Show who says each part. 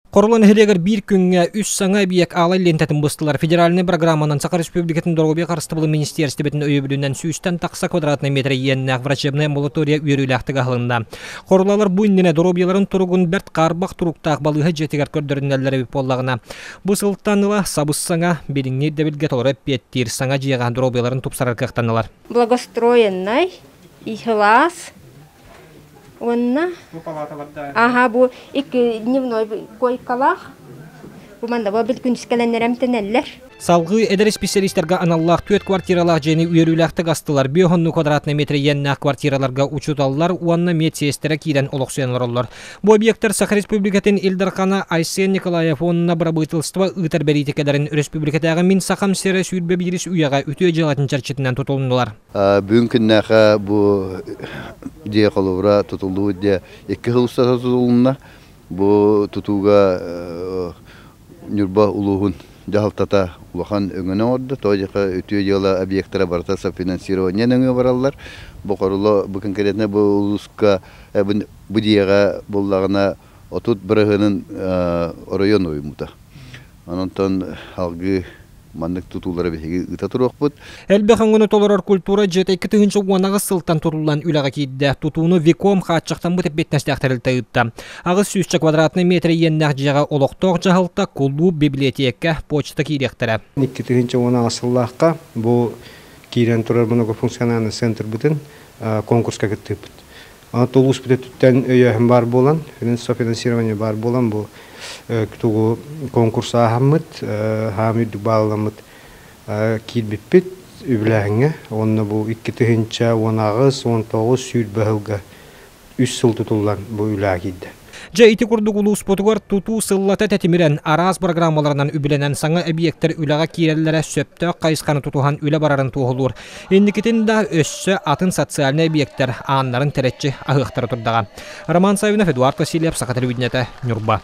Speaker 1: Хорула нэһилиэгэр биир күҥҥэ үс саҥа эбийиэк аалай лиэнтэтин быстылар. Федеральнай программанан Саха Республикатын доруобуйа харыстабылын министиэристибэтин өйөбүлүнэн сүүстэн тахса квадратнай метр иэннээх врачебнай амбулатория үөрүүлээхтик аһылынна. Хорулалар бу иннинэ доруобуйаларын туругун бэрт хаарбах туруктаах балыыһа дьиэтигэр көрдөрүнэллэр эбит буоллаҕына, бу сылтан ыла сабыс-саҥа, билиҥҥи ирдэбилгэ толору эппиэттиир саҥа дьиэҕэ доруобуйаларын тупсарар кыахтаннылар.
Speaker 2: Благоустроеннай, сылаас, Уонна аха бу икки дневной койкалаах бу манна бу бил күнүскэлэннэр эмтэнэллэр.
Speaker 1: Салгыы эдэр исписэлиистэргэ аналлаах түөрт квартиралаах дьиэни үөрүүлээхтик астылар. Биэс квадратный метр иэннээх квартираларга учууталлар уонна медсиэстэрэ киирэн олохсуйан олороллор. Бу объектар Саха Республикатын Ил Дархана Айсен Николаев уонна бырабыыталыстыба ыытар бэлиитикэлэрин өрөспүүбүлүкэтээҕи Мин Сахам сирэ 21 үйэҕэ үтүө дьыалатын чэрчитинэн тутулуннулар.
Speaker 3: Бүгүн күннээхэ бу дьиэ холобура тутуллубут дьиэ икки сыл устата тутулунна. Бу тутууга Ньурба улууһун дьаһалтата улахан өҥөнү оҥордо. Тоҕо диэххэ үтүө дьыала объектара барыта софинансирование нөҥүө бараллар. Бу Хоруло бу конкретно бу улууска бу дьиэҕэ буллаҕына 30 бырыһыанын оройуон уйуммута. Онон алгыы маннык тутуулары биһиги ыыта туруохпут.
Speaker 1: Элбэх өҥөнү толорор культура дьиэтэ 2018 сылтан тутуллан үлэҕэ киирдэ. Тутууну Виком хааччахтаммыт эппиэтинэстээх тэрилтэ ыытта. 800 квадратнай метр иэннээх дьиэҕэ олохтоох дьаһалта, кулууп, библиотека, почта киириэхтэрэ.
Speaker 4: 2018 сыллаахха бу киирэн турар многофункциональный центрбытын конкурска кыттыыппыт. Улуус бүтөттүттэн өйөөһүн баар буолан, софинансирование баар буолан бу тугу конкурс ааһаммыт, хаам үрдүк баалламмыт киирбиппит үбүлээһиҥҥэ. Уонна бу 2018, 19 сүүрбэ сылга үс сыл тутуллан бу үлэҕэ киирдэ.
Speaker 1: Дьэ ити курдук улууспутугар тутуу сыллата тэтимирэн, араас программаларынан үбүлэнэн саҥа эбийиэктэр үлэҕэ киирэллэрэ сөптөөх хайысханы тутуһан үлэ барарын туоһулуур. Инникитин да өссө атын социальнай эбийиэктэр ааннарын тэлэччи аһыахтара турдаҕа. Роман Саввинов, Эдуард Васильев, Саха телевидениетэ, Ньурба.